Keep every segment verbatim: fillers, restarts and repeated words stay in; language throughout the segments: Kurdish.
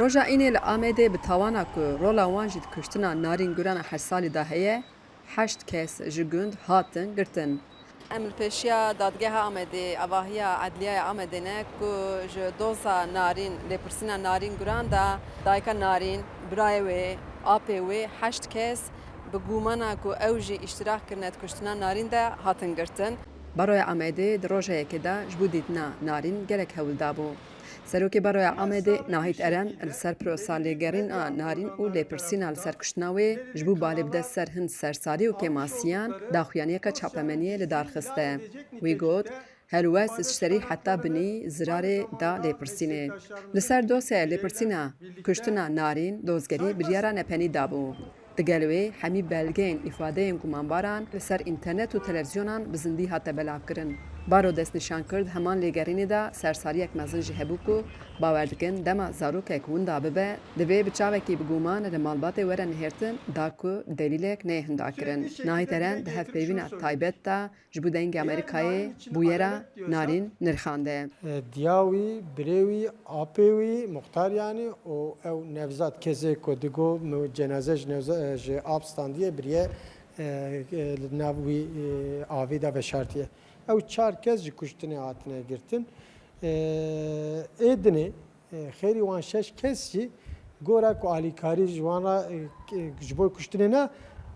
Roja Înê li Amedê bi tawana ku rola wan jî di kuştina Narîn Guran a heşt salî de heye, heşt kes ji gund hatin girtin. Em li pêşiya Dadgeha Amedê, avahiya Edliyaya Amedê ne ku ji doza Narîn, lêpirsîna Narîn Guran de dayika Narîn, birayê wê, apê wê, heşt kes bi gumana ku ew jî îştirak kirine di kuştina Narîn de hatin girtin. Baroya Amedê di roja yekê de ji bo dîtina Narîn gelek hewl dabû. Serokê Baroya Amedê Nahît Eren li ser prosa lêgerîna Narîn û lêpirsîna li ser kuştina wê ji bo balê bide ser hin sersarî û kêmasiyan daxuyaniyeke çapemeniyê li dar xiste. Wî got, helwest ji serî heta binî zirarê da lêpirsînê. Li ser dosyaya lêpirsîna kuştina Narîn dozgerî biryara nepenî dabû. Digel wê hemî belgeyên îfadeyên gumanbaran li ser înternet û televîzyonan bi zindî hate belavkirin. Baro destnîşan kir, di heman lêgerînê de sersariyek mezin jî hebû ku bawer dikin dema zarokek winda bibe, divê bi çavekî bi guman li malbatê were nihêrtin da ku delîlek neyê hindakirin. Nahît Eren di hevpeyvîna taybet de ji bo Dengê Amerîkayê bûyera Narîn nirxande. E, diya wî, birê wî, apê wî, muxtar yanî, û ew Nevzat kesê ku digo min cenaze ji Nevza-, e, ji ap standiye biriye, e, e, li nav wî, e, avê de veşartiye. Ew çar kes ji kuştinê hatine girtin. E, ê dinê, e, xêrî wan şeş kes jî gora ku alîkarî ji wan re, e, ji bo kuştinê ne,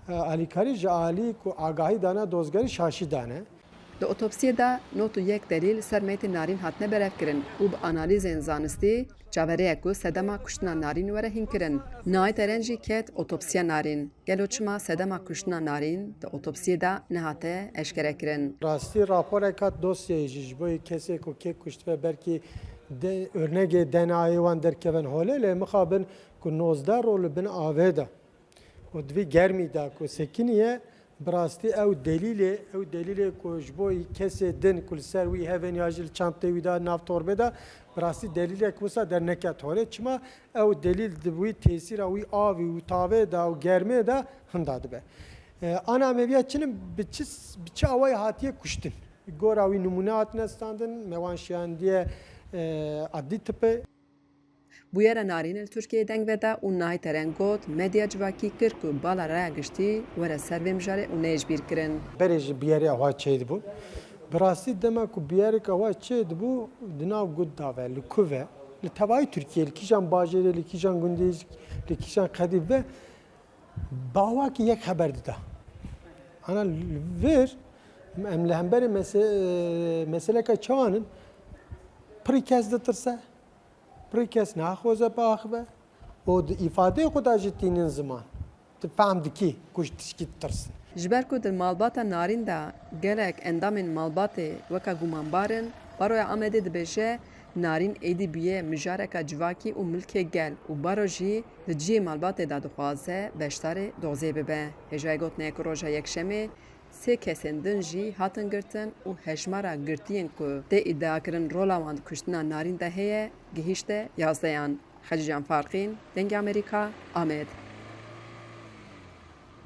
e, alîkarî ji alî ku agahî dane dozgerî şaşî dane. Di otopsiyê de nod û yek delîl li ser meytê Narîn hatine berevkirin û bi analîzên zanistî çaverêya ku sedema kuştina Narîn were hînkirin. Nahît Eren jî ket otopsiya Narîn. Gelo çima sedema kuştina Narîn di otopsiyê de nehate eşkerekirin? Rastî raporek hat dosyayê jî ji bo yê kesê ku kê kuştibe belkî de, örnegê D N A'yê wan derkevin holê, lê mixabin ku nozdeh roj li bin avê de û di vî germî de ku sekiniye, bi rastî ew delîlê, ew delîlê ku ji bo kesê din ku li ser wî hevên ya jî li çantê wî de nav torbê de, bi rastî delîlek wisa derneket holê. Çima? Ew delîl di wî tesîra wî avî û tavê de û germê de hinda dibe. E, ana meviya çi ne, bi çi, bi çi awayî hatiye kuştin? Gora wî nimûne hatine standin, me wan şiyandiye, e, adlî tipe. Bûyera Narîn li Tirkiyeyê deng veda û Nahît Eren got, medya civakî kir ku bala raya giştî were ser vê mijarê û neyê ji bîr kirin. Berê ji bûyerê awa çêdibûn. Bi rastî dema ku bûyerek awa çêdibû, di nav gund da ve, li ku ve, li tevayî Tirkiyeyê, li kîjan bajêrê, li kîjan gundê, li kîjan qedî ve, bi awakî yek xeber dida. Ana li vir, em li hemberê mese-, meseleke çawan in, pirî kes ditirse, pirî kes naxwaze biaxive û di îfadeyê xwe de jî tînin ziman. Tu fehm dikî ku ji tişkî ditirsin. Ji ber ku di malbata Narîn de gelek endamên malbatê weke gumanbar in, Baroya Amedê dibêje, Narîn êdî bûye mijareka civakî û milkê gel û Baro jî di cihê malbatê de dixwaze beşdarê dozê bibe. Hêjayê gotinê ye ku roja Yekşemê sê kesên din jî hatin girtin û hejmara girtiyên ku tê îdiakirin rola wan di kuştina Narîn de heye, gihîşte yazdeyan. Xecîcan Farqîn, Dengê Amerîka, Amed.